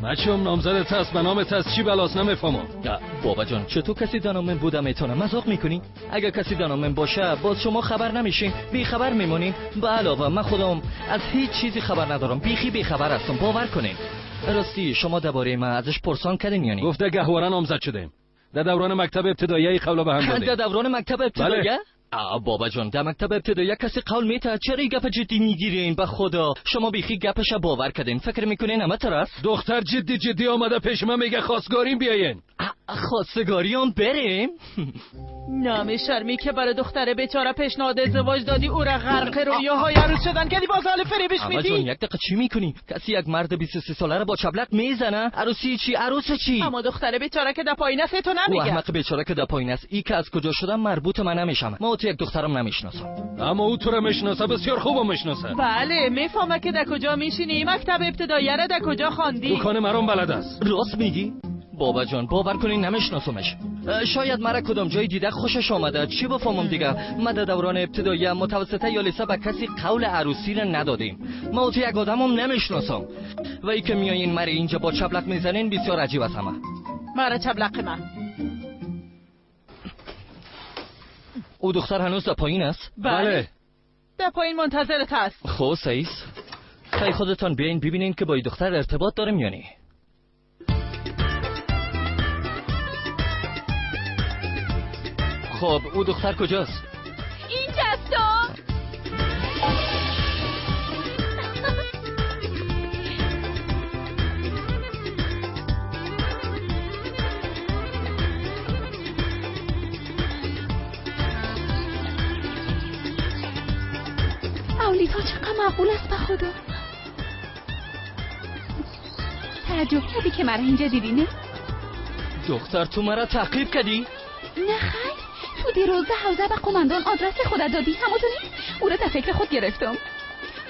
بچم نامزد تست به نام تست چی بلاس نمیفهمم. بابا جان چطور کسی دانامن بوده میتونه؟ مذاق میکنی؟ اگه کسی دانامن باشه باز شما خبر نمیشین، بی خبر میمونین. به علاوه من خودم از هیچ چیزی خبر ندارم، بیخی بی خبر هستم، باور کنین. راستی شما درباره من ازش پرسان کردین یا نه؟ گفته گهواره نامزد شدیم. در دوران مکتب ابتدایی قول به هم دادیم. در دوران مکتب ابتدایی؟ بابا جان در مکتب ابتدایی کسی قول میته؟ چرا این گپ جدی میگیرین؟ به خدا شما بیخی گپش باور کردین، فکر میکنین همه طرف؟ دختر جدی جدی آمده پیش من میگه خواستگاریم بیاین. خواستگاریام بریم؟ نام شرمی که برای دختر بیچاره پیشنهاد ازدواج دادی، او را غرق رویاهای عروس شدن کردی، باز حال فریبش میدی؟ جان یک دقیقه چی میکنی؟ کسی یک مرد 23 ساله را با چبلک میزنه؟ عروسی چی؟ عروس چی؟ اما دختر بیچاره که در پایین است تو نمیگه. احمق بیچاره که در پایین است، ای که از کجا شدم مربوط من نمیشم. ما تو یک دخترم نمیشناسم. اما او تو را میشناسه، بسیار خوبم میشناسه. بله میفهمه که در کجا میشینی، مکتب ابتدایی را در کجا خواندی. دکان مرام بلد است. راست میگی؟ بابا جان باور کنین نمیشناسمش. شاید مرا کدام جای دیده خوشش آمده، چی بفهمم دیگه. ما در دوران ابتدایی متوسطه یا لیسه به کسی قول عروسی را ندادیم. ما تو یک آدمم نمیشناسم. و ای که میایین مرا اینجا با چبلک میزنین بسیار عجیب است. همه مرا چبلک من. او دختر هنوز در پایین است؟ بله در پایین منتظرت است. خب سعیس خیلی خودتان بیاین ببینین که با این دختر ارتباط دارم یا نه. خب او دختر کجاست؟ اینجاست. اولیتا چقدر معقول است به خدا. تعجب کردی که مرا اینجا دیدی نه؟ دختر تو مرا تعقیب کردی؟ نه خیر، تو دیروز حوزه به قماندان آدرس خودت دادی، همون تو نیست؟ او را در فکر خود گرفتم.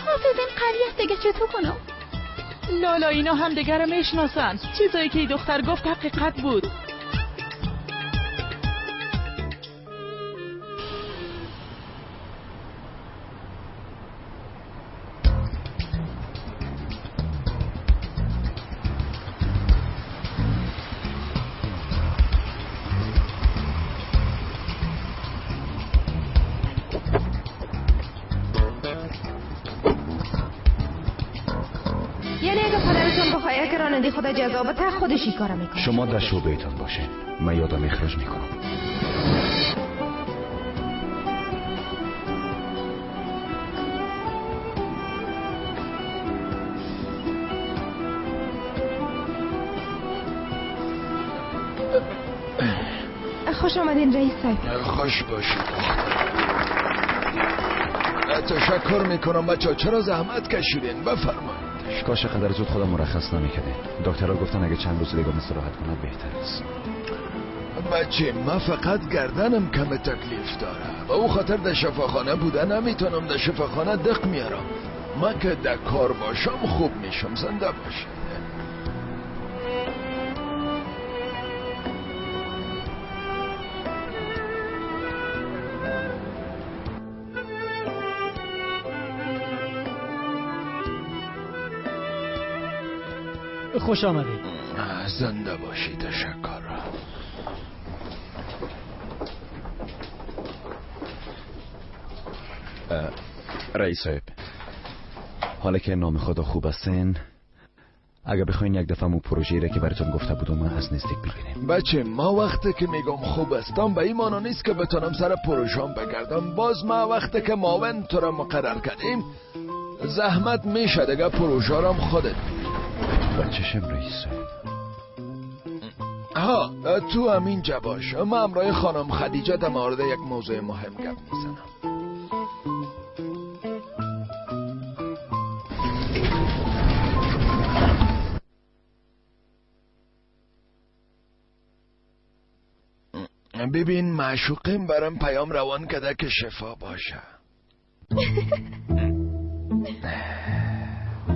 حافظم قوی است دیگه، چطور کنم؟ لالا اینا هم دیگه رو میشناسن. چیزایی که دختر گفت حقیقت بود. خدا جزا بده، خودش این کارو میکنه. شما در شعبهتان باشین، من یادم اخراج میکنم. خوش آمدین رئیس صاحب. خوش باشید. تشکر میکنم بچه، چرا زحمت کشیدین؟ بفرمایید. کاش قدر زود خودم مرخص نمیکردین. دکترها گفتن اگه چند روز دیگه استراحت کنم بهتر است. بچه من فقط گردنم کم تکلیف داره و او خاطر در شفاخانه بوده نمیتونم. در شفاخانه دق میارم. من که در کار باشم خوب میشم. زنده باشم. خوش آمدید. زنده باشی. تشکر. رئیس صاحب، حالا که نام خدا خوب هستین، اگه بخواین یک دفعه مو پروژه‌ای را که براتون گفته بودم من از نزدیک ببینیم. بچه ما وقتی که میگم خوب هستم به این معنی نیست که بتونم سر پروژه‌ام بگردم. باز ما وقتی که معاون تو را مقرر کردیم زحمت میشه دیگه، پروژه رام خودت. بچشم رئیس صاحب. ها تو هم اینجا باش، من همراه خانم خدیجه در مورد یک موضوع مهم گپ میزنم. ببین معشوقیم برام پیام روان کرده که شفا باشه.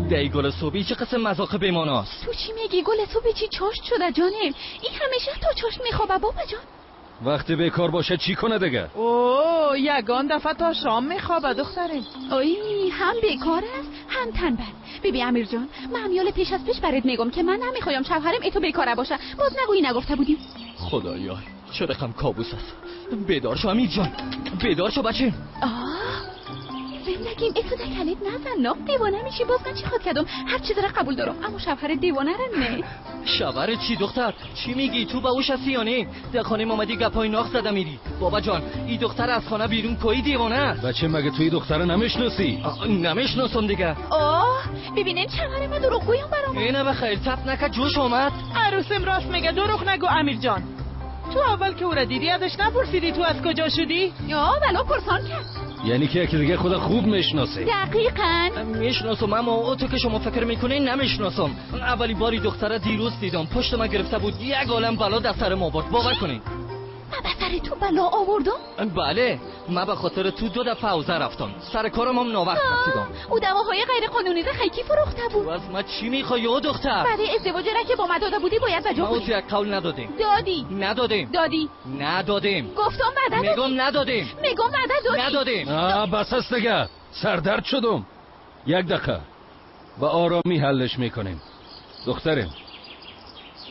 دی گل صوبی چه قسم مذاق بیماناست؟ تو چی میگی؟ گل صوبی چی چاشت شده جانم؟ این همیشه تو چاشت میخوابه بابا جان. وقتی بیکار باشه چی کنه دیگه؟ اوه یگان دفعه تا شام میخوابه دخترم. ای هم بیکار است هم هم تنبل. ببین امیر جان، من همیال پیش از پیش برات میگم که من نمیخوایم شوهرم اتو بیکاره باشه. باز نگویی نگفته بودیم. خدایا چه رقم کابوس است. بیدار شو امیر جان، بیدار شو بچه. آه زندگیم اتو در کلت نزن، ناق دیوانه میشی. باز من چی خواد کردم؟ هر چیز را قبول دارم اما شوهر دیوانه را نه. شوهر چی دختر؟ چی میگی؟ تو با اوش هستی یا نه؟ در خانه اومدی گپای ناق زده میری. بابا جان این دختر از خانه بیرون کوی دیوانه است. بچه مگه توی دختر نمیشناسی؟ نمیشناسم دیگه. آه ببینین شوهر من دروغگویم برام. اینه بخیر تپ نکه جوش اومد. عروسم راست میگه، دروغ نگو امیر جان. تو اول که او را دیدی ازش نپرسیدی تو از کجا شدی؟ یا بلا پرسان کرد. یعنی که یکی دیگه خدا خوب میشناسه. دقیقاً میشناسم اما او تو که شما فکر میکنین نمیشناسم. اولی باری دختره دیروز دیدم، پشت من گرفته بود، یک عالم بلا در سر ما آورد. باور کنین من به سر تو بلا آوردم؟ بله، من به خاطر تو دو دفعه حوزه رفتم، سر کارم هم ناوقت رسیدم. او دواهای غیر قانونی را خیکی فروخته بود. از من چی میخوای او دختر؟ بعد ازدواج را که با من داده بودی باید بجا کنی. ما تو یک قول ندادیم. دادی. ندادیم. دادی. ندادیم. گفتم وعده دادی. میگم ندادیم. میگم وعده دادی. ندادیم. بس است دیگه، سردرد شدم. یک دقیقه با آرامی حلش میکنیم. دخترم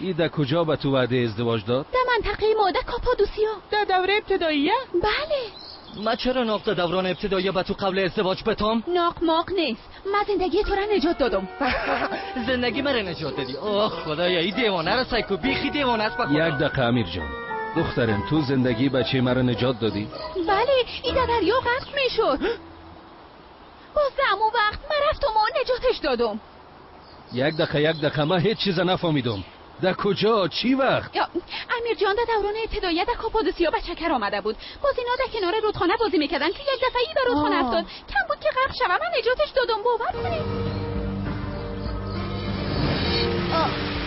ای در کجا به تو وعده ازدواج داد؟ در منطقه ماده کاپادوسیا. در دوره ابتداییه؟ بله. ما چرا ناق در دوران ابتداییه به تو قبل ازدواج بتام؟ ناق ماق نیست، من زندگی تو را نجات دادم. زندگی مرا نجات دادی؟ آه خدایا این دیوانه را سایکو بیخی دیوانه است. یک دقیقه امیر جان. دخترم تو زندگی بچه مرا نجات دادی؟ بله، این در دریا غرق میشد. باز همون وقت من رفتم و نجاتش دادم. یک دقیقه من هیچ چیز نفهمیدم. در کجا؟ چی وقت؟ امیر جان در دوران ابتداییه در کاپادوسیا به چکر آمده بود. باز اینا در کنار رودخانه بازی میکردن که یک دفعه ای به رودخانه افتاد. کم بود که غرق شوه، من نجاتش دادم. باور کنید.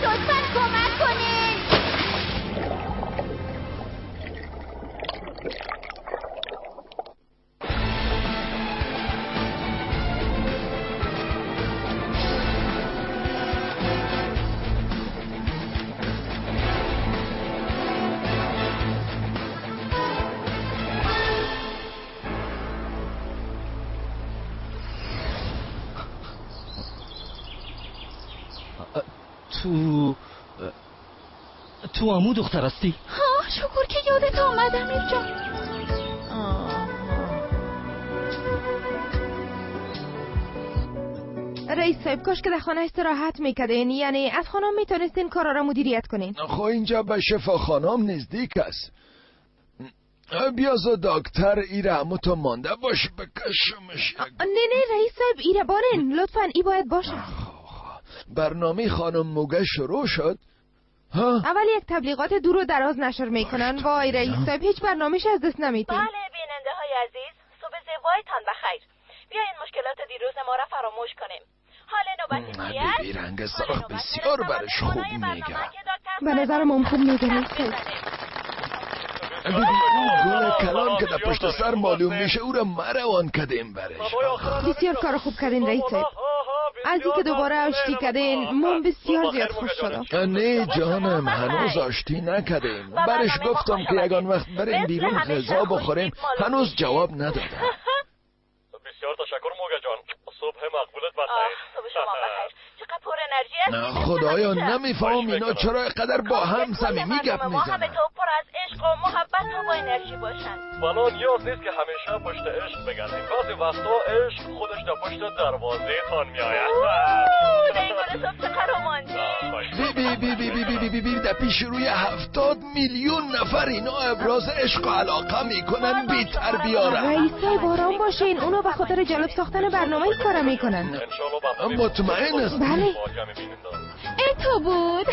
لطفاً کمک کنید. تو امو دختر هستی؟ ها شکر که یادت آمد امیر جان. رئیس صاحب کاش که در خانه استراحت میکردین، یعنی از خانه میتونستین کارا را مدیریت کنین. خب اینجا به شفاخانه نزدیک است. بیاز دکتر ایره همو تو مانده باش بکشمش. نه نه رئیس صاحب ایره بارین لطفا، ای باید باشه. برنامه خانم موگه شروع شد. ها؟ اول یک تبلیغات دور و دراز نشر میکنن. وای رئیس صاحب هیچ برنامه‌ش از دست نمیدین. بله بیننده های عزیز صبح زیبایتان بخیر. بیاین مشکلات دیروز ما را فراموش کنیم. حال نوبت چیه؟ بی رنگ سرخ بسیار برش خوب میگه. به نظر من خوب میگه رئیس صاحب. ببین اون گل کلان که در پشت سر معلوم میشه او را مروان کردیم برش. بسیار کار خوب کردین رئیس صاحب. از اینکه دوباره آشتی کردین من بسیار زیاد خوش شدم. نه جانم هنوز آشتی نکردیم. برش گفتم که یگان وقت بریم بیرون غذا بخوریم، هنوز جواب ندادم. بسیار تشکر موگه جان، صبح مقبولت بخیر. صبح شما بخیر. چقدر پر انرژی است. خدایا نمیفهمم اینا چرا اینقدر با هم صمیمی گپ میزنن. همه تو پر از عشق و محبت و با انرژی باشن. بلا نیاز نیست که همیشه پشت عشق بگردیم. بعضی وقتا عشق خودش در پشت دروازه تان میآید. بی بی بی بی بی بی بی بی در پیش روی 70 میلیون نفر اینا ابراز عشق و علاقه میکنن. بی تربیارن. رئیس صاحب آرام باشین، اونو به خاطر جالب ساختن برنامه کار میکنن. مطمئن است. بله ای تو بود.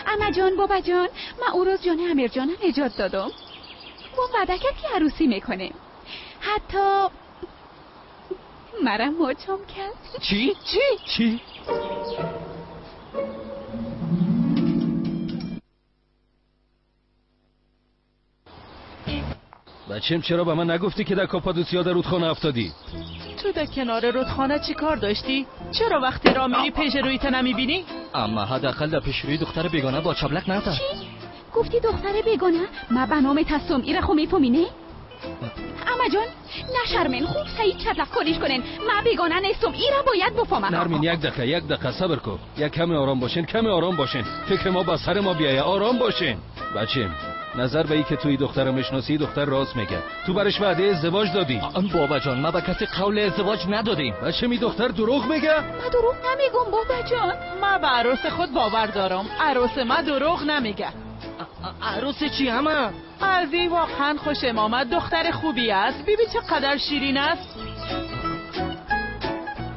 اما جان بابا جان من او روز جان امیر جانم نجات دادم. با وعده کرد که عروسی میکنه. حتی مرا ماچم کرد. چی؟ چی؟ چی؟ بچم چرا به من نگفتی که در کاپادوسیا در رودخانه افتادی؟ تو در کنار رودخانه چی کار داشتی؟ چرا وقتی را میری پیش روی تا نمیبینی؟ اما حداقل در پیش روی دختر بیگانه با چبلک نزن. چی؟ گفتی دختر بیگانه؟ ما به نام تصم ایره خو میفهمی نه؟ اما جان نشرمین، خوب سعید چتلف کاریش کنین. من بیگانه نیستم، ایرا باید بفهمم. نرمین یک دقیقه صبر کن. یک کمی آرام باشین، کمی آرام باشین. فکر ما با سر ما بیایه. آرام باشین بچیم. نظر به ای که توی دختر میشناسی، دختر راست میگه. تو برش وعده ازدواج دادی. بابا جان ما به کسی قول ازدواج ندادیم. بچه می دختر دروغ میگه؟ من دروغ نمیگم بابا جان. من به عروس خود باور دارم. عروس ما دروغ نمیگه. عروس چی همه؟ از این واقعا خوشم آمد. دختر خوبی است. بیبی چقدر شیرین است.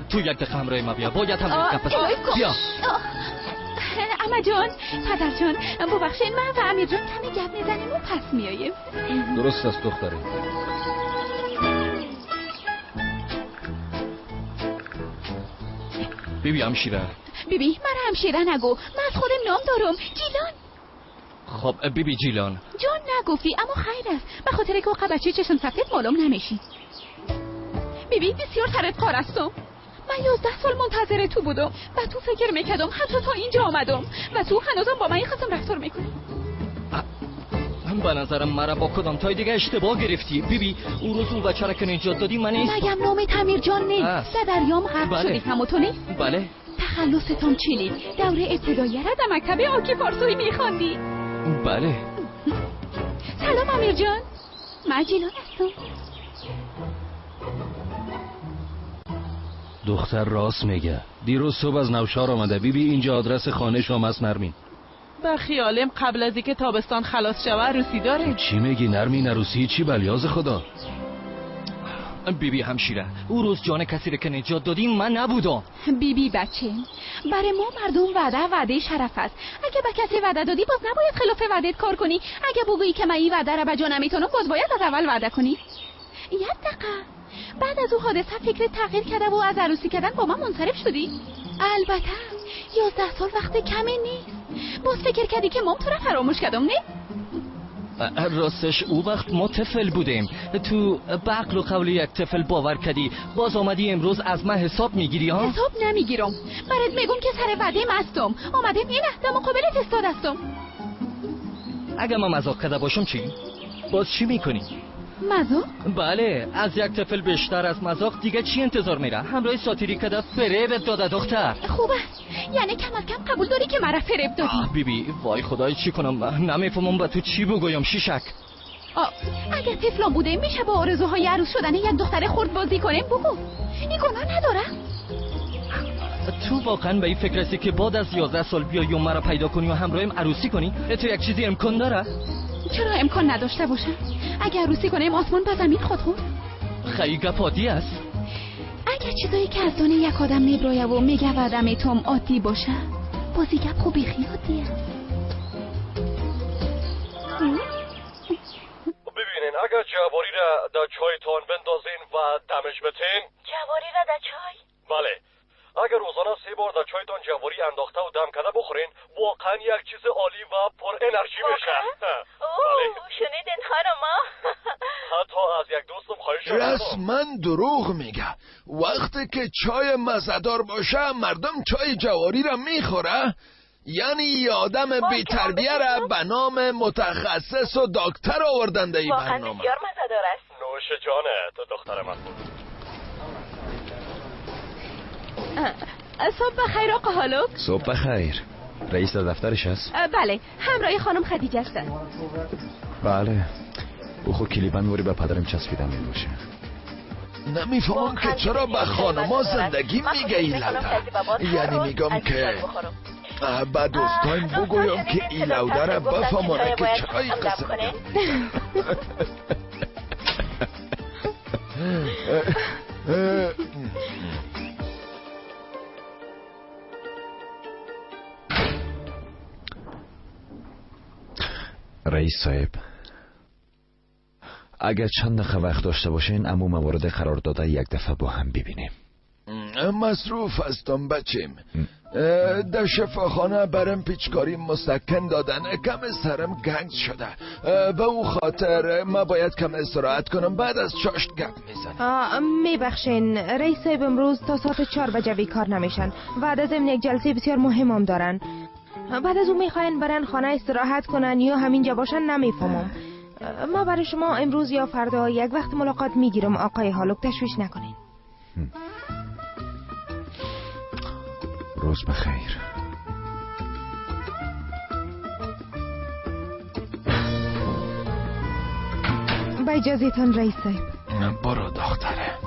تو یک دقیقه همراه ما بیا. باید هم گپ بزنیم. بیا. اما جان، پدر جان، ببخشید من و امیر جان کمی گپ میزنیم و پس میاییم. درست است دختره. بیبی همشیره. بیبی من همشیره نگو، من از خودم نام دارم، جیلان. خب بیبی جیلان. جان نگفتی اما خیر است، به خاطر که اوقع بچه چشم سفید معلوم نمیشی. بیبی بسیار طرفدار هستم. من 11 سال منتظر تو بودم و تو فکر میکردم حتی تا اینجا آمدم و تو هنوزم با من این قسم رفتار میکنی. به نظرم مرا با کدام تای دیگه اشتباه گرفتی بیبی. او روز اون بچه را که نجات دادی من نیست. مگم نام تعمیر جان نیست؟ در دریام غرق بله. شدی هم تو نیست؟ بله. تخلصتان چیلی؟ دوره ابتداییه را در مکتب آکی فارسوی میخواندی؟ بله. سلام امیر جان، من جیلان هستم. دختر راست میگه. دیروز صبح از نوشار آمده. بیبی اینجا آدرس خانه شما است نرمین. به خیالم قبل از اینکه تابستان خلاص شوه عروسی داره. چی میگی نرمین؟ عروسی چی؟ بلیاز خدا. بیبی همشیره، او روز جان کسی رو که نجات دادیم من نبودم. بیبی بچه، برای ما مردم وعده شرف است. اگه به کسی وعده دادی باز نباید خلاف وعدت کار کنی. اگه بگویی که من این وعده را به جا نمیتونم، باز باید از اول وعده کنی. یک دقیقه بعد از او حادثه فکر تغییر کرده و از عروسی کردن با من منصرف شدی. البته 11 سال وقت کمی نیست. باز فکر کردی که مام تو را فراموش کردم نه؟ راستش او وقت ما طفل بودیم. تو به عقل و قول یک طفل باور کردی. باز آمدی امروز از من حساب میگیری ها؟ حساب نمیگیرم. برات میگم که سر وعده مستم. آمدیم اینه در مقابلت استاد هستم. اگه من مذاق کرده باشم چی؟ باز چی میکنی؟ مذاق؟ بله، از یک طفل بیشتر از مذاق دیگه چی انتظار میره؟ همراه ساتیری کده فریب داده دختر. خوب است، یعنی کم از کم قبول داری که مرا فریب دادی. بیبی وای خدای چی کنم؟ نمیفهمم به تو چی بگویم شیشک. اگه طفلان بوده میشه با آرزوهای عروس شدن یک دختر خرد بازی کنیم؟ بگو این گناه نداره؟ تو واقعا به این فکر هستی که بعد از 11 سال بیای و مرا پیدا کنی و همراهیم عروسی کنی؟ تو یک چیزی امکان داره؟ چرا امکان نداشته باشه؟ اگر عروسی کنیم آسمان با زمین خود خورد. خیلی گپ عادی است. اگر چیزایی که از دانه یک آدم میبرایه و میگه وعدم تام عادی باشه، بازی گپ خوب بیخی عادی است. ببینین اگر جواری را در چایتان بندازین و دمش بتین. جواری را در چای؟ بله. اگر روزانه 3 بار در چایتان جواری انداخته و دم کرده بخورین، واقعا یک چیز عالی و پر انرژی میشه. اوه شنیدین خانما؟ حتی از یک دوستم خواهش کردم. رسما دروغ میگه. وقتی که چای مزه‌دار باشه مردم چای جواری را میخوره. یعنی یه آدم بی تربیه را به نام متخصص و دکتر آوردن در این برنامه. واقعا بسیار مزه‌دار است. نوش جانه دختر من بود. صبح بخیر آقا هالوک. صبح بخیر. رئیس در دفترش هست؟ بله، همراه خانم خدیجه هستن. بله، او خود کلیبند وری به پدرم چسبیدن میباشه. نمیفهمم که چرا به خانما زندگی میگه این لوده. یعنی میگم که به دوستایم بگویم که این لوده را بفهمانه که چرا این قسم. رئیس صاحب، اگر چند دقیقه وقت داشته باشین اما موارد قرار داده یک دفعه با هم ببینیم. مصروف هستم بچیم. در شفاخانه برم پیچکاری مسکن دادن، کم سرم گنگ شده. به او خاطر ما باید کم استراحت کنم. بعد از چاشت گپ میزنم. میبخشین رئیس صاحب امروز تا ساعت 4 بجه بیکار نمیشن و از ضمن یک جلسه بسیار مهم هم دارن. بعد از اون میخواین برن خانه استراحت کنن یا همینجا باشن نمیفهمم. ما برای شما امروز یا فردا یک وقت ملاقات میگیرم آقای هالوک، تشویش نکنین. روز بخیر. با اجازه تان رئیس صاحب. برو دختره.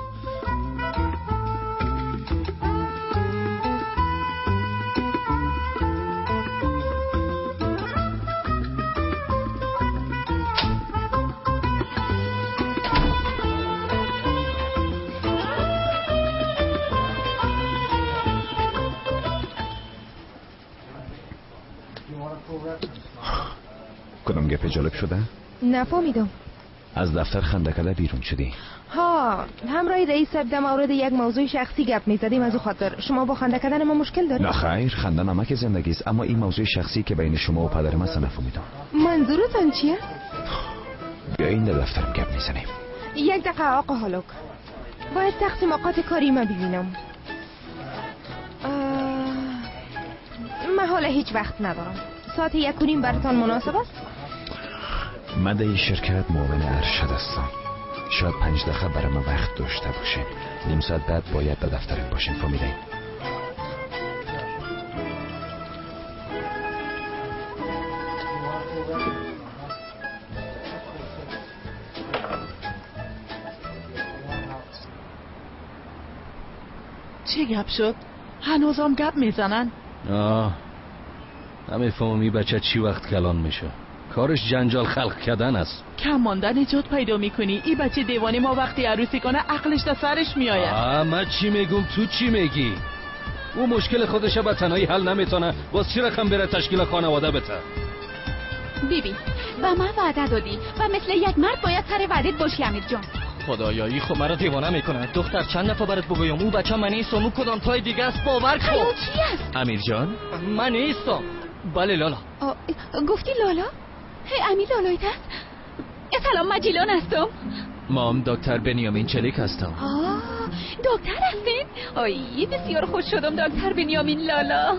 کدام گپ جالب شده؟ نفهمیدم. از دفتر خنده کده بیرون شدی؟ ها، همراه رئیس صاحب در مورد یک موضوع شخصی گپ میزدیم، از او خاطر شما با خنده کردن ما مشکل دارید؟ نه خیر، خنده نمک زندگی است، اما این موضوع شخصی که بین شما و پدر من نفهمیدم. منظورتان چیه؟ بیاین در دفترم گپ میزنیم. یک دقیقه آقا هالوک، باید تقسیم اوقات کاری ما ببینم. من حالا هیچ وقت ندارم. ساعت 1:30 براتان مناسب است؟ من در این شرکت معاون ارشد هستم. شاید 5 دقیقه برای من وقت داشته باشین. نیم ساعت بعد باید به دفترم باشین. فهمیدین؟ چه گپ شد؟ هنوزم گپ میزنن؟ آه، نمیفهمم این بچه چی وقت کلان میشه. کارش جنجال خلق کردن است. کم ماندن نجات پیدا میکنی. این بچه دیوانه ما وقتی عروسی کنه عقلش در سرش میآید. من چی میگم تو چی میگی؟ او مشکل خودش به تنهایی حل نمیتونه، باز چی رقم بره تشکیل خانواده بته؟ بیبی به من وعده دادی و مثل یک مرد باید سر وعدت باشی امیر جان. خدایایی خب مرا دیوانه میکنه. دختر چند دفعه برات بگویم او بچه من نیستم، او کدام تای دیگه است، باور کن. خیال چی است؟ امیر جان من نیستم. بله لالا. گفتی لالا؟ هی امیر لالایت است؟ سلام، من جیلان هستم. مام دکتر بنیامین چلیک هستم. دکتر هستین؟ آی بسیار خوش شدم دکتر بنیامین لالا.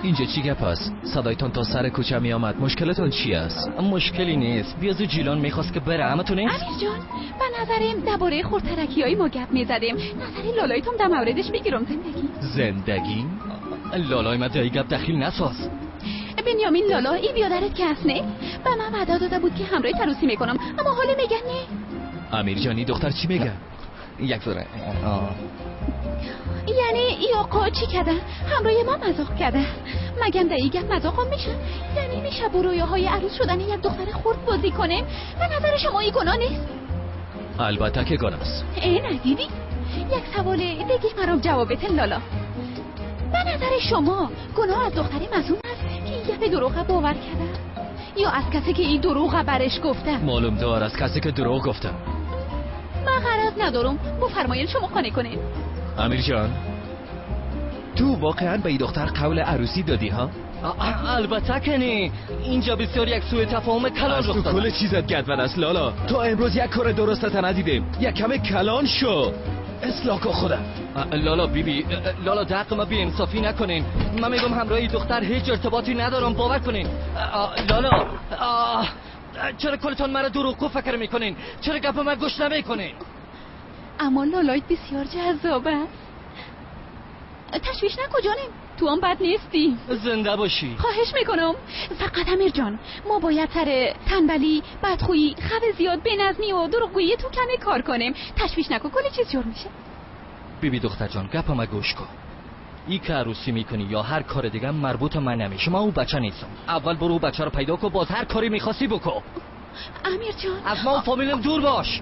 اینجا چی گپ است؟ صدایتان تا سر کوچه می آمد. مشکلتون چی است؟ مشکلی نیست. بیازو جیلان میخواست که بره، اما تو نیست. امیر جان به نظرم درباره خورترکی های ما گپ میزدیم. نظر لالایتون در موردش میگیرم. زندگی زندگی؟ لالای من در گپ دخیل نساز. بنیامین لالا ای بیادرت که هست نه؟ به من وعده داده بود که همراه عروسی میکنم، اما حالا میگن نه. امیر جانی دختر چی میگه؟ یک ذره. یعنی ای آقا چی کرده؟ همراه ما مذاق کرده. مگم در این گپ مذاقم میشه؟ یعنی میشه با رویاهای عروس شدن یک دختر خرد بازی کنیم؟ به نظر شما این گناه نیست؟ البته که گناه است. ای ندیدی؟ یک سوال دیگه مرام جواب بده لالا. به نظر شما گناه از دختری معصوم است که این گپ دروغ باور کرده، یا از کسی که این دروغ برش گفته؟ معلوم دار از کسی که دروغ گفته. من غرض ندارم، بفرمایید شما قانع کنین. امیر جان تو واقعا به این دختر قول عروسی دادی ها؟ البته که نه. اینجا بسیار یک سوء تفاهم کلان رخ داد. کل چیزت گدود است لالا. تا امروز یک کار درست ندیدیم. یک کم کلان شو، اصلاح کن خودم. لالا بیبی لالا دق ما بی انصافی نکنین. من میگم همراه دختر هیچ ارتباطی ندارم، باور کنین. لالا چرا کلتون مرا دروغگو فکر میکنین؟ چرا گپ من گوش نمیکنین؟ اما لالایت بسیار جذاب است. تشویش نکن جانم، تو هم بد نیستی. زنده باشی. خواهش میکنم. فقط امیر جان ما باید سر تنبلی، بدخویی، خو زیاد، بی‌نظمی و دروغگویی تو کمی کار کنیم. تشویش نکن، کلی چیز جور میشه. بیبی دختر جان گپ ما گوش کن. ای که عروسی میکنی یا هر کار دیگه مربوط من نمیشه. من او بچه نیستم. اول برو بچه رو پیدا کن، باز هر کاری میخواستی بکن. امیر جان از ما و فامیلم دور باش.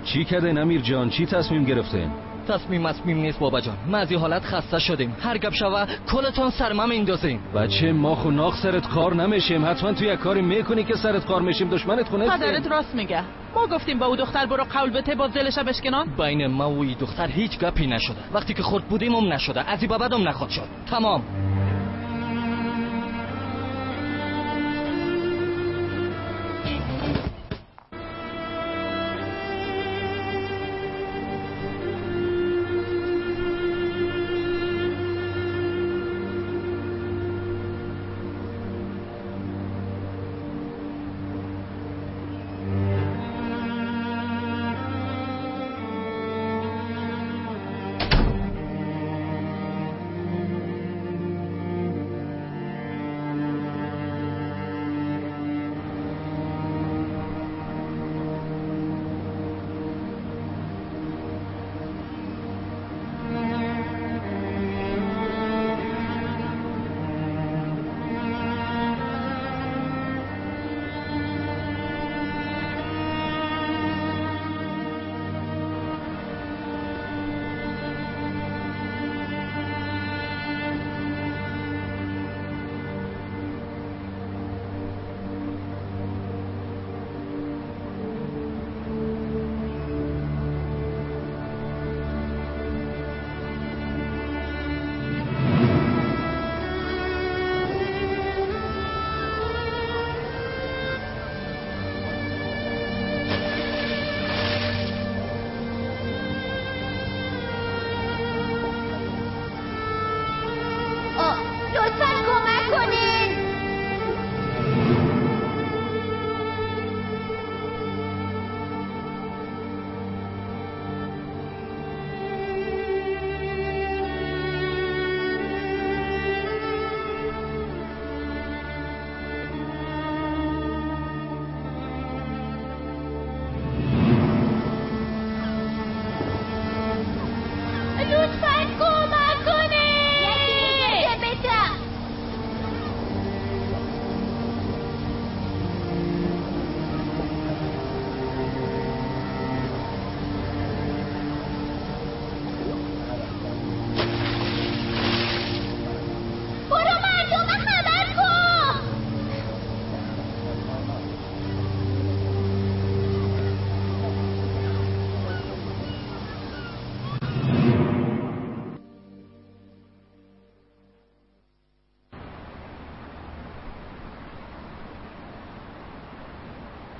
چی کردین امیر جان؟ چی تصمیم گرفتین؟ تصمیم نیست بابا جان. ما از این حالت خسته شدیم. هر گپ شوه کلتون سر ما میندازیم. بچه ما خو ناخ سرت کار نمیشیم. حتما تو یک کاری میکنی که سرت کار میشیم. دشمنت خونه. پدرت راست میگه. ما گفتیم با او دختر برو قول بته، باز دلش بشکنان. بین ما و این دختر هیچ گپی نشده. وقتی که خرد بودیم هم نشده، از این بعدم نخواد شد. تمام.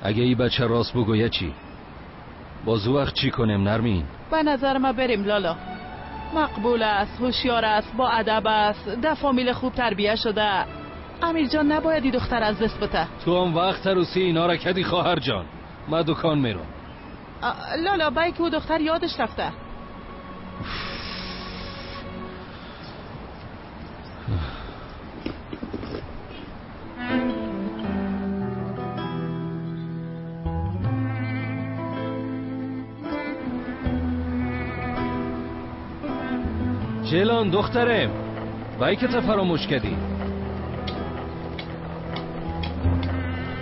اگه ای بچه راست بگوید چی؟ باز وقت چی کنیم نرمین؟ به نظر ما بریم لالا. مقبول است، هوشیار است، با ادب است، ده فامیل خوب تربیه شده. امیر جان نباید این دختر از دست بده. تو هم وقت عروسی اینا را کدی خواهر جان. من دکان میرم. لالا بای که او دختر یادش رفته. جیلان دخترم، بای که تا فراموش کردی.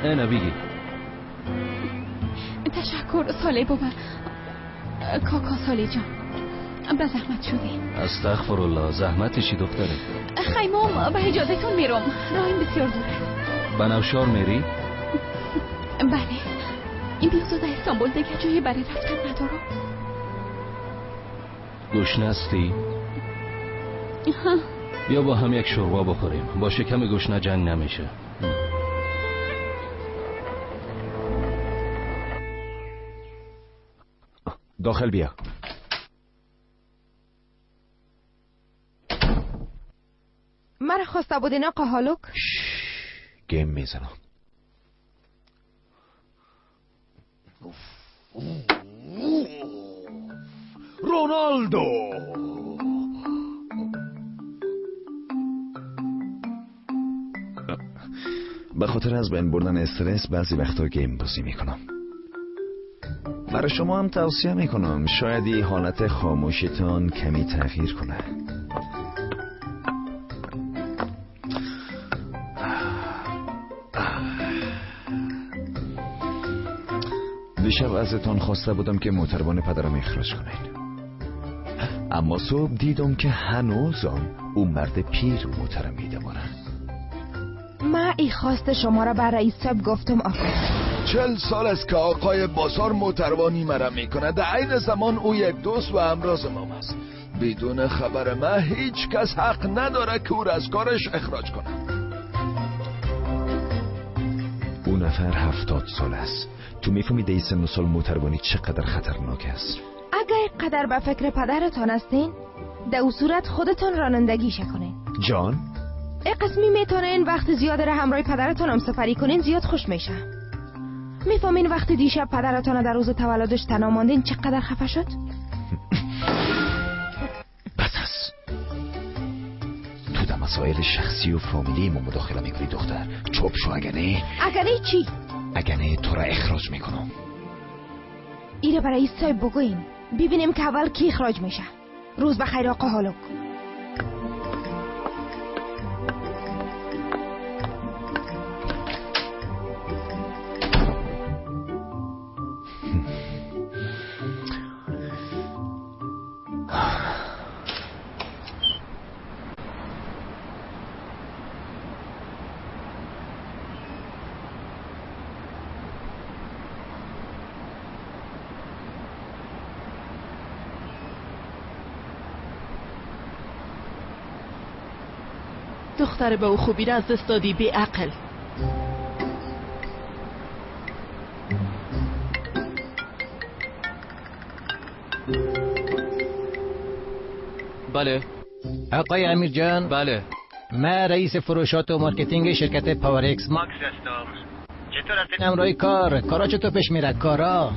اینا بگی. تشکر صالح بابا. کاکا صالح جان، به زحمت شدی. استغفر الله، زحمتشی دختره. خیمام به اجازهتون میرم، راهیم بسیار دور است. بنفشار میری؟ بله، این بیوزا در استانبول دیگه جایی برای رفتن ندارم. گشنه هستی؟ بیا با هم یک شوربا بخوریم. با شکم گشنه جنگ نمیشه. داخل بیا. مرا خواسته بودین آقا هالوک؟ گیم میزنم. رونالدو. به خاطر از بین بردن استرس بعضی وقتا گیم بازی میکنم. برای شما هم توصیه میکنم شاید این حالت خاموشیتان کمی تغییر کنه. دیشب ازتان خواسته بودم که موتربان پدرم اخراج کنین، اما صبح دیدم که هنوزم اون مرد پیر موترم میدوانه. من ای خواست شما را بر رئیس صاحب گفتم آقا. 40 سال است که آقای بازار موتروانی مرا میکنه. در عین زمان او یک دوست و همراز ما است. بدون خبر ما هیچ کس حق نداره که او را از کارش اخراج کنه. او نفر 70 سال است. تو میفهمی در این سن و سال موتروانی چقدر خطرناک است؟ اگر قدر به فکر پدرتان هستین، در او صورت خودتان رانندگی کنین. جان؟ ای قسمی میتونین وقت زیاد را همراه پدرتان هم سفری کنین، زیاد خوش میشه. میفهمین وقتی دیشب پدرتان در روز تولدش تنها ماندین چقدر خفه شد؟ بس است. تو در مسائل شخصی و فامیلی ما مداخله میکنی دختر. چوب شو. اگه نه چی؟ اگه نه تو را اخراج میکنم. ایره برای صاحب بگوین ببینیم که اول کی اخراج میشه. روز بخیر آقا هالوک. دختر به او خوبی را از دست دادی بی عقل. بله آقای امیر جان. بله، من رئیس فروشات و marketing شرکت پاورکس ماکس هستم. چطور هستین همراه کار؟ کارا چطور پیش میره؟ کارا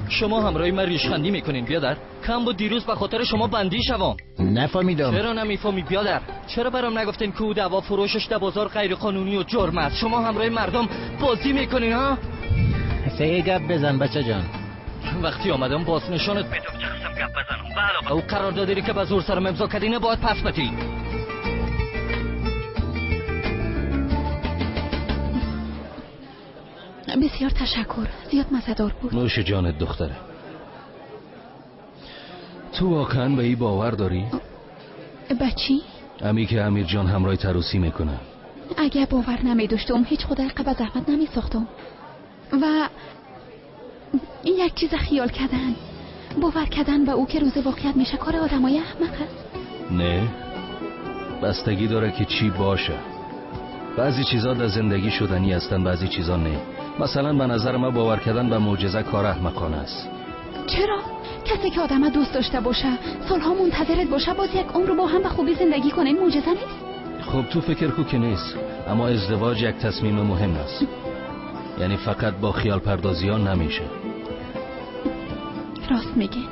شما همراه من ریشخندی میکنین بیادر. کم بود دیروز به خاطر شما بندی شوم. نفهمیدم. چرا نمیفهمی بیادر؟ چرا برام نگفتین که او دوا فروشش در بازار غیر قانونی و جرم است؟ شما همراه مردم بازی میکنین ها؟ سه گپ بزن بچه جان. وقتی آمدم باز نشانت بدم چه قسم گپ بزنم. علاوه او قراردادی که به زور سرم امضا کردی باید پس بدی. بسیار تشکر، زیاد مزه‌دار بود. نوش جانت دختره. تو واقعا به این باور داری؟ بچی؟ امی که امیر جان همراه تروسی میکنه. اگه باور نمی داشتم هیچ خدا قبل زحمت نمی ساختم. و این یک چیز خیال کردن، باور کردن به او که روز واقعیت میشه کار آدمای احمق است. نه، بستگی داره که چی باشه. بعضی چیزا در زندگی شدنی هستن، بعضی چیزا نه. مثلا به نظر من باور کردن به معجزه کار احمقانه است. چرا؟ کسی که آدم دوست داشته باشه، سالها منتظرت باشه، باز یک عمر با هم به خوبی زندگی کنین، معجزه نیست؟ خب تو فکر کو که نیست، اما ازدواج یک تصمیم مهم است. یعنی فقط با خیال پردازی ها نمیشه. راست میگی.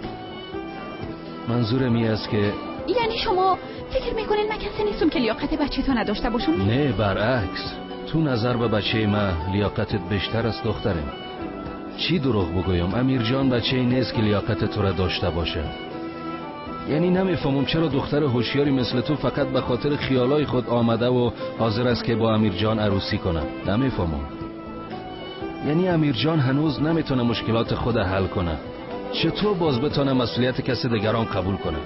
منظورم این است که یعنی شما فکر میکنین من کسی نیستم که لیاقت بچه تو نداشته باشم؟ نه برعکس، تو نظر به بچه من لیاقتت بیشتر از دخترم. چی دروغ بگویم، امیر جان بچه ای نیست که لیاقت تو را داشته باشه. یعنی نمیفهمم چرا دختر هوشیاری مثل تو فقط به خاطر خیالای خود آمده و حاضر است که با امیر جان عروسی کنه. نمیفهمم. یعنی امیر جان هنوز نمیتونه مشکلات خود حل کنه، چطور باز بتونه مسئولیت کسی دیگران قبول کنه؟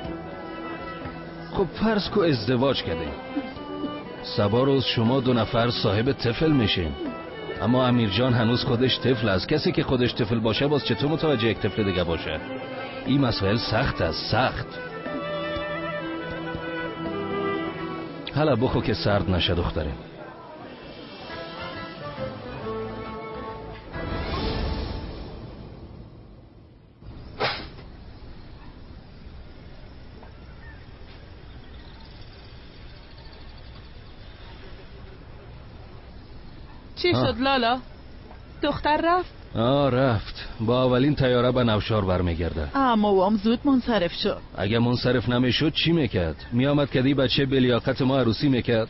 خب فرض کو ازدواج کردیم، سبا روز شما دو نفر صاحب طفل میشین، اما امیر جان هنوز خودش طفل است. کسی که خودش طفل باشه باز چطور متوجه یک طفل دیگه باشه؟ این مسائل سخت است، سخت. حالا بخو که سرد نشه دخترم. چی شد لالا؟ دختر رفت؟ آه رفت، با اولین تیاره به نوشار برمیگرده. اما وام زود منصرف شد. اگه منصرف نمیشد چی میکرد؟ میامد که دی بچه به لیاقت ما عروسی میکرد.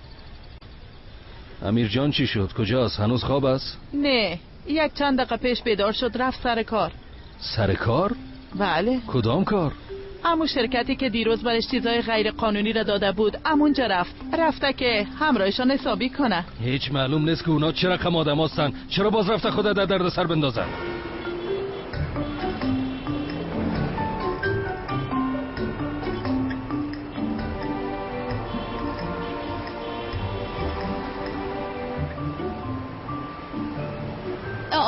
امیر جان چی شد؟ کجاست؟ هنوز خواب است؟ نه، یک چند دقیقه پیش بیدار شد، رفت سر کار. سر کار؟ بله. کدام کار؟ همون شرکتی که دیروز برش چیزای غیر قانونی را داده بود، همونجا رفت. رفته که همراهشان حسابی کنه. هیچ معلوم نیست که اونا چه رقم آدم هستن، چرا باز رفته خود در درد سر بندازن.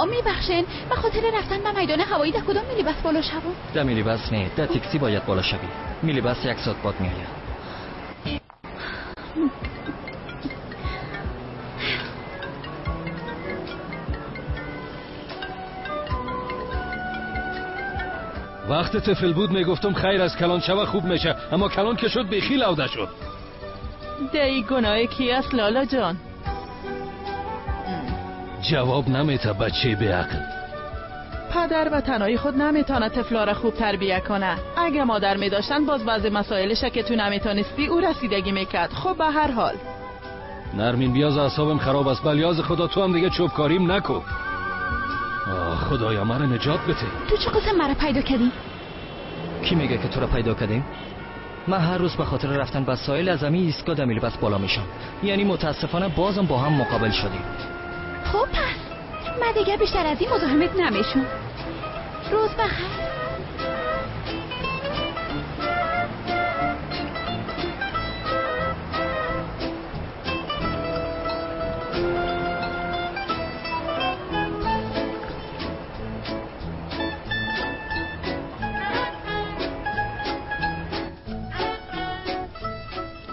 میبخشین، به خاطر رفتن به میدان هوایی در کدام میلی بس بالا شوم؟ در میلی بس نه، در تاکسی باید بالا شوی. میلی بس یک ساعت بعد میآید. وقت طفل بود میگفتم خیر از کلان شوه خوب میشه، اما کلان که شد بیخی لوده شد. دی گناه کی است لالا جان؟ جواب نمیته بچه به عقل. پدر و تنهایی خود نمیتونه طفلا را خوب تربیه کنه. اگه مادر میداشتن باز بعضی مسائلش که تو نمیتونستی او رسیدگی میکرد. خب به هر حال نرمین بیاز اعصابم خراب است. بلیاز خدا تو هم دیگه چوبکاریم نکن. آه خدایا مرا نجات بده. تو چه قسم مرا پیدا کردی؟ کی میگه که تو را پیدا کردیم؟ من هر روز به خاطر رفتن به ساحل از همین ایستگاه دمیل بس بالا میشم. یعنی متاسفانه بازم با هم مقابل شدیم. خب پس من دیگه بیشتر از این مزاحمت نمیشم. روز بخیر.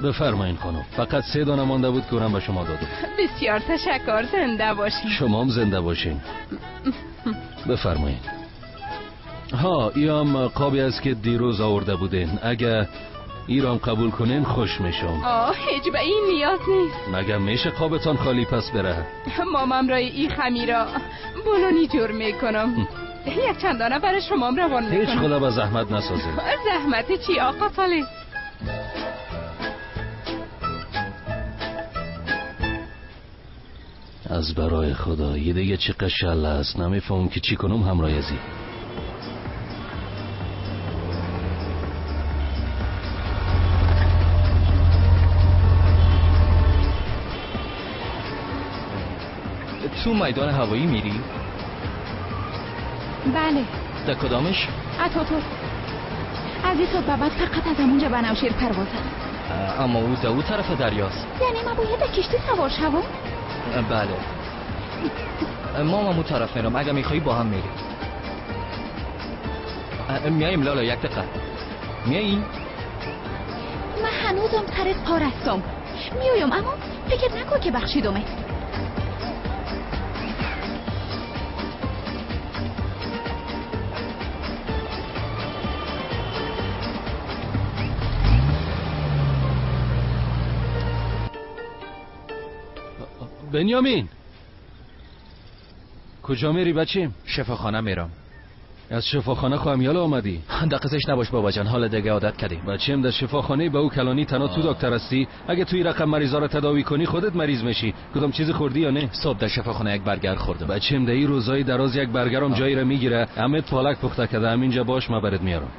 بفرمایین خانم، فقط 3 دانه مانده بود که اونم به شما دادم. بسیار تشکر، زنده باشین. شما هم زنده باشین. بفرمایین. ها ایام قابی است که دیروز آورده بودین، اگه ایرام قبول کنین خوش میشم. آه هیچ به این نیاز نیست. مگه میشه قابتان خالی پس بره؟ مامم رای ای خمیرا بولونی جور میکنم. یک چند دانه برای شما روان میکنم. هیچ خدا به زحمت نسازین. زحمت چی آقا صالح؟ از برای خدا یه دیگه چه قشله است، نمیفهمم که چی کنم همراه ازی. تو میدان هوایی میری؟ بله. در کدامش؟ اتاتورک. از این صبح بعد فقط از همونجا به نوشیر پرواز است. اما او در او طرف دریاست. یعنی من باید در کشتی سوار شوم؟ بله. ما هم اون طرف میرم، اگه میخوایی با هم میریم. میاییم لالا، یک دقیقه میاییم. من هنوزم سر پار هستم، میایم، اما فکر نکن که بخشیدمت. بنیامین کجا میری بچیم؟ شفاخانه میرم. از شفاخانه خواهم یالا آمدی. دقیقش نباش بابا جان، حالا دیگه عادت کردیم. بچیم در شفاخانه به او کلانی تنها تو دکتر هستی. اگه توی رقم مریضا رو تداوی کنی خودت مریض میشی. کدام چیزی خوردی یا نه؟ صبح در شفاخانه یک برگر خوردم. بچیم در این روزای دراز یک برگرم جایی رو میگیره. عمت پالک پخته کرده، همینجا باش ما برات میارم.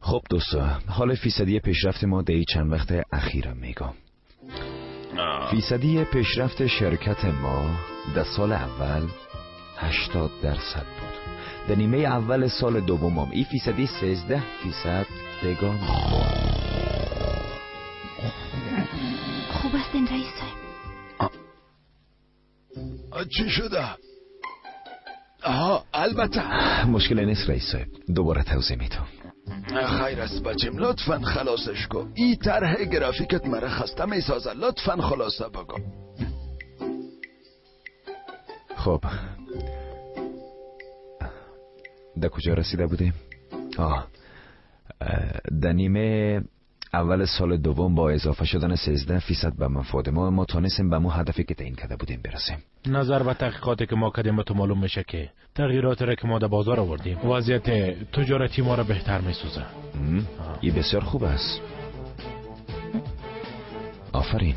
خب دوستا، حال فیصدی پیشرفت ما در چند وقت اخیرم میگم. فیصدی پیشرفت شرکت ما در سال اول 80% بود. در نیمه اول سال دومم این فیصدی 13% دگان. خوب است این رئیس صاحب. چی شده؟ آها البته مشکل نیست رئیس صاحب، دوباره توضیح میدم. خیر است بچیم، لطفا خلاصش کن. این طرح گرافیکت مرا خسته میسازه، لطفا خلاصه بگو. خب در کجا رسیده بودیم؟ در نیمه اول سال دوم با اضافه شدن 13% به منفعت ما تانستیم به مو هدفی که تعیین کرده بودیم برسیم. نظر به تحقیقاتی که ما کردیم به تو معلوم میشه که تغییرات را که ما در بازار آوردیم وضعیت تجارتی ما را بهتر میسازه. این بسیار خوب است. آفرین.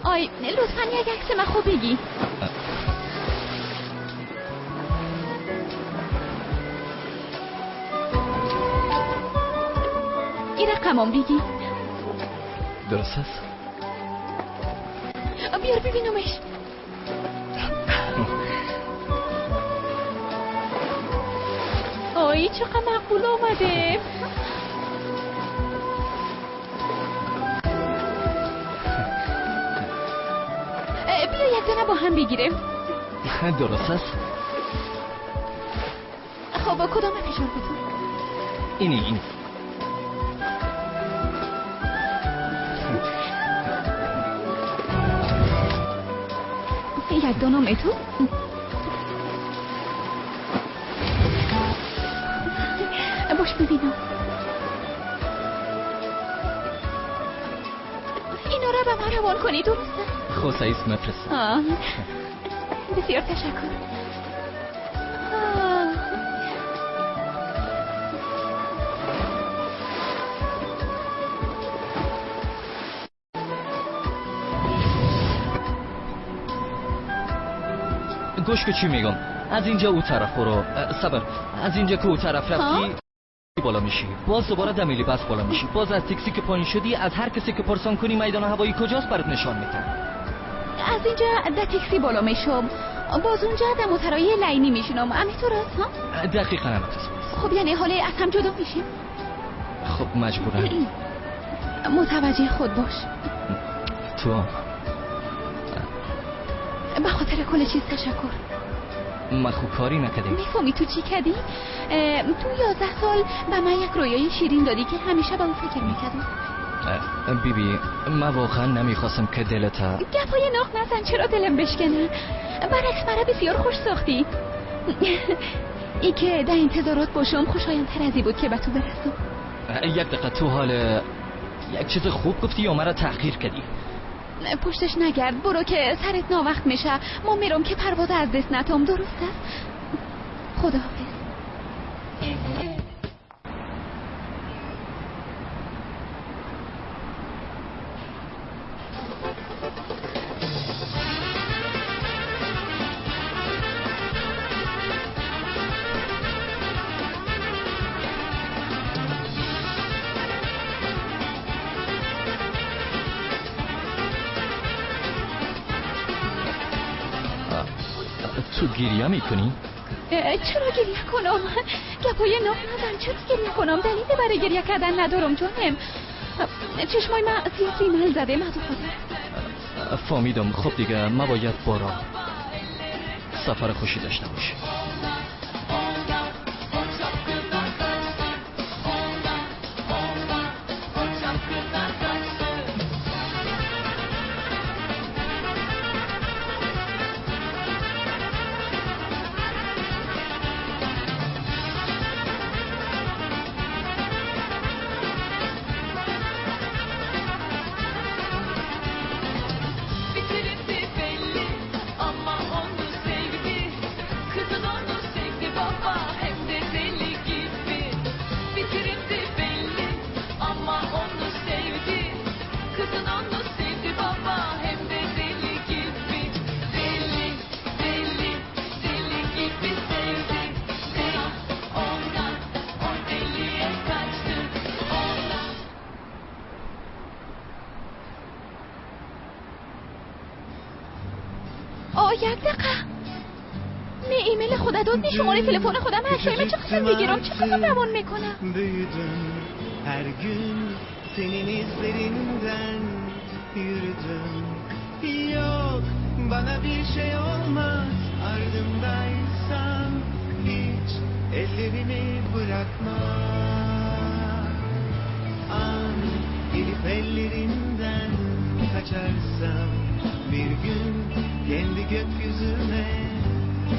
آی لطفا یک عکس من خوب بگی. این رقمم بگی. درست است؟ بیار ببینمش. آی چقدر مقبول آمده. بیا یک دانه با هم بگیریم. درست است؟ خب با کدام فشار بتون؟ اینی. یک دانم اتو؟ باش ببینم. اینا را به من روان کنی درست است؟ خب سعیس مفرستم. بسیار تشکر. گوش که چی میگم، از اینجا او طرف برو. صبر، از اینجا که او طرف رفتی بالا میشی، باز دوباره دمیلی بس بالا میشی، باز از تاکسی که پایین شدی از هر کسی که پرسان کنی میدان هوایی کجاست برات نشان میده. از اینجا در تاکسی بالا میشم، باز اونجا در موترای لینی میشینم. همینطور است ها؟ دقیقاً همینطور. خب یعنی حالا از هم جدا میشیم؟ خب مجبورم. متوجه خود باش. تو هم. به خاطر کل چیز تشکر. ما خوب کاری نکردیم. میفهمی تو چی کردی؟ تو 11 سال به من یک رویای شیرین دادی که همیشه به اون فکر میکردم. بیبی من واقعا نمیخواستم که دلت گپای ناخ نزن. چرا دلم بشکنه؟ برعکس مرا بسیار خوش ساختی. ای که در انتظارات باشم خوشایندتر از ای بود که به تو برسم. یک دقیقه، تو حال یک چیز خوب گفتی یا مرا تحقیر کردی؟ پشتش نگرد، برو که سرت ناوقت میشه. ما میرم که پرواز از دست نتام. درست است؟ خداحافظ. تو گریه میکنی؟ چرا گریه کنم؟ گپای ناخ نزن. چرا گریه کنم؟ دلیل برای گریه کردن ندارم جانم. چشمای من زیاد ریمل زده. من خاطر فهمیدم. خب دیگه ما باید برام. سفر خوشی داشته باشی. یک دقیقه، نه ایمیل خودت داد، نه شماره تلفن خودم. هشتایمه چه قسم بگیرم؟ چه قسم روان میکنم؟ Her gün senin izlerinden yürüdüm. Yok bana bir şey olmaz ardımdaysan hiç ellerimi bırakma. An gelip ellerinden kaçarsam bir gün kendi gökyüzüne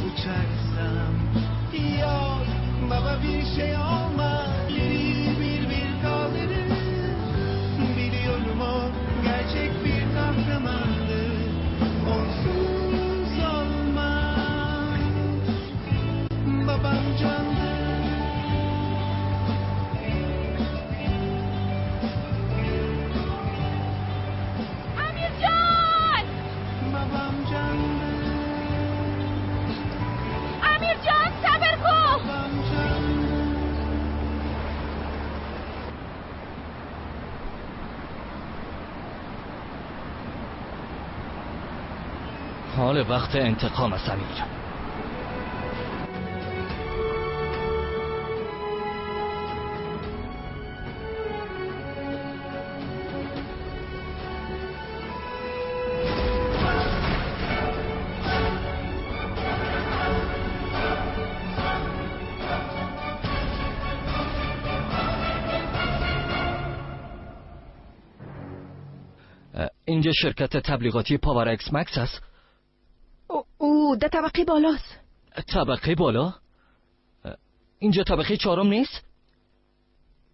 uçarsam. Yok baba bir şey olmaz, yeri bir bir kaldırır. Biliyorum o gerçek bir kahramandır, onsuz olmaz. Babam candır. Amircan! Babam candır. Amircan صبر کن. Babam candır. حال وقت انتقام است امیر. اینجا شرکت تبلیغاتی پاور اکس مکس است. او ده طبقه بالاست. طبقه بالا؟ اینجا طبقه چهارم نیست؟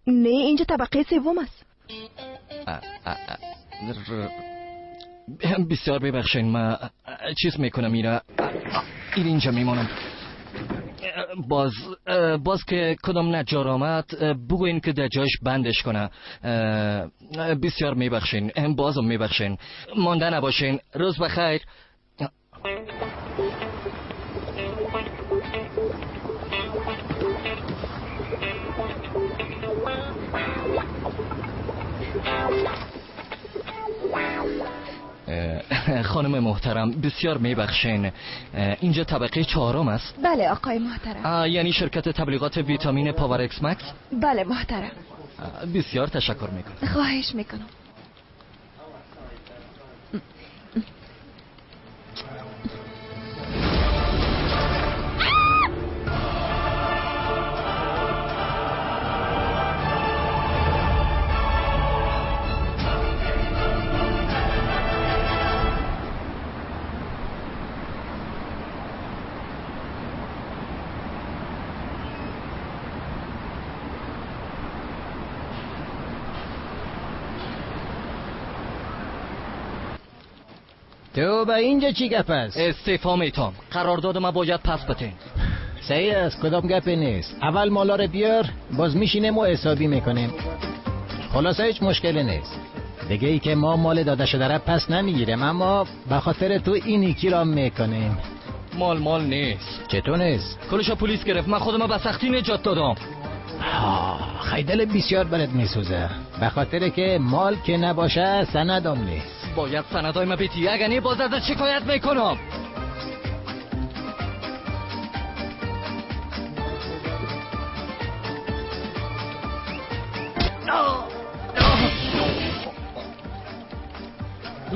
نه اینجا طبقه سوم است. بسیار ببخشین من چیز میکنم، اینا این اینجا میمانم. باز که کدام نجار آمد بگوین که در جایش بندش کنه. بسیار میبخشین، بازم میبخشین، مانده نباشین. روز بخیر. خانم محترم بسیار میبخشین، اینجا طبقه 4 است؟ بله آقای محترم. یعنی شرکت تبلیغات ویتامین پاور اکس مکس؟ بله محترم. بسیار تشکر میکنم. خواهش میکنم. تو به اینجا چی گپ است؟ استعفا میتم. قرارداد ما باید پس بتین. صحیح است، کدام گپی نیست. اول مالا رو بیار، باز میشینیم و حسابی میکنیم. خلاصه هیچ مشکلی نیست. دیگه ای که ما مال داده شده را پس نمیگیریم، اما به خاطر تو این یکی را میکنیم. مال نیست. چطور نیست؟ کلش پلیس گرفت، من خودم به سختی نجات دادم. خیلی بسیار برات میسوزه، به خاطر که مال که نباشه سندم نیست. باید سندهای ما بیتی، اگه نه باز ازت شکایت میکنم.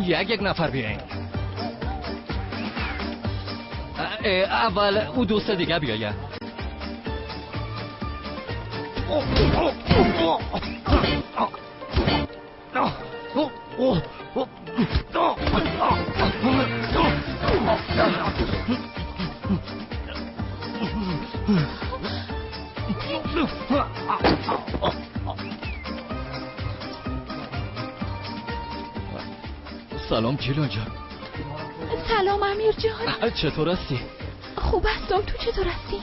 یک نفر بیاین. اول او دوست دیگه بیاید. سلام جیلان جان. سلام امیر جان. چطور هستی؟ خوب هستم، تو چطور هستی؟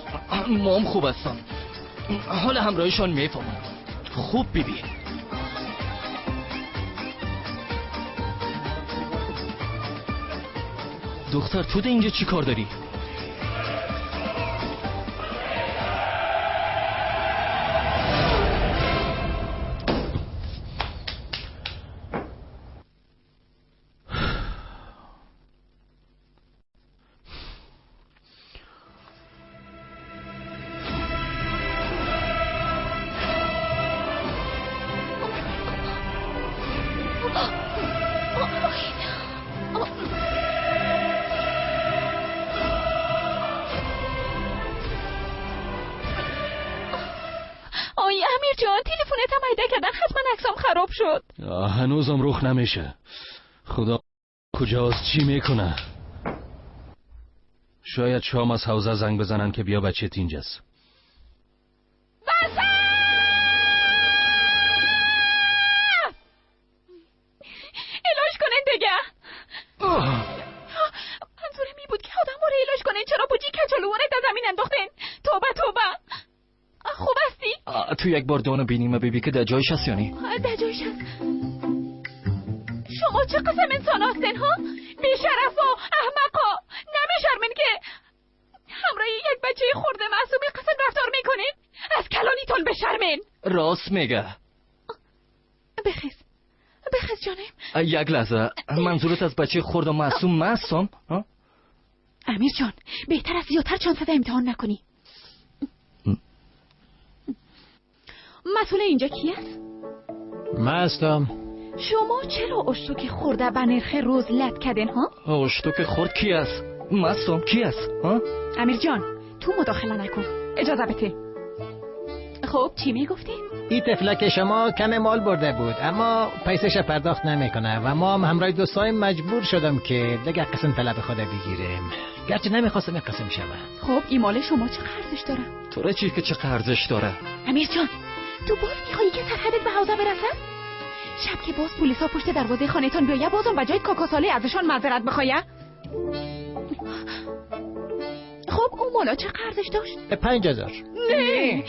مام خوب هستم. حال همراهیشان میفهمم. خوب ببین. دختر تو اینجا چی کار داری؟ خراب شد. هنوزم رخ نمیشه. خدا کجاست، چی میکنه؟ شاید شام از حوزه زنگ بزنن که بیا بچه اینجاست. بسه! الاش کنن دیگه. منظورم این بود که آدم رو الاش کنن. چرا بوجی کچالوانه در زمین انداختن؟ توبه توبه. خوب هستی؟ تو یک بار دانو بینیم ببی که در جایش هست یا نی؟ در جایش هست. شما چه قسم انسان هستین ها؟ بیشرف و احمق ها. نمیشرمین که همراه یک بچه خورده معصومی قسم رفتار میکنین؟ از کلانیتون بشرمین. راست میگه. بخیز بخیز جانم. یک لحظه، منظورت از بچه خورد و معصوم معصوم؟ امیر جان بهتر از زیادتر چانست امتحان نکنی. مسئول اینجا کی است؟ من هستم. شما چرا اشتوک خورده به نرخ روز لد کردن ها؟ اشتوک خورد کی است؟ مستم کی است؟ ها؟ امیر جان تو مداخله نکن، اجازه بده. خب چی میگفتی؟ این طفلک شما کم مال برده بود اما پیسش پرداخت نمیکنه و ما هم همراه دوستایم مجبور شدم که دیگه قسم طلب خود بگیریم، گرچه نمیخواستم این قسم شود. خب این مال شما چه ارزش داره؟ تو چی که چه ارزش داره؟ امیر جان تو باز میخوایی که سرحدت به حوزه برسه؟ شب که باز پلیسا پشت دروازه خانه‌تان بیایه بازم به جای کاکاساله ازشان معذرت بخوایه؟ خب اون مالا چه ارزش داشت؟ 5000. نه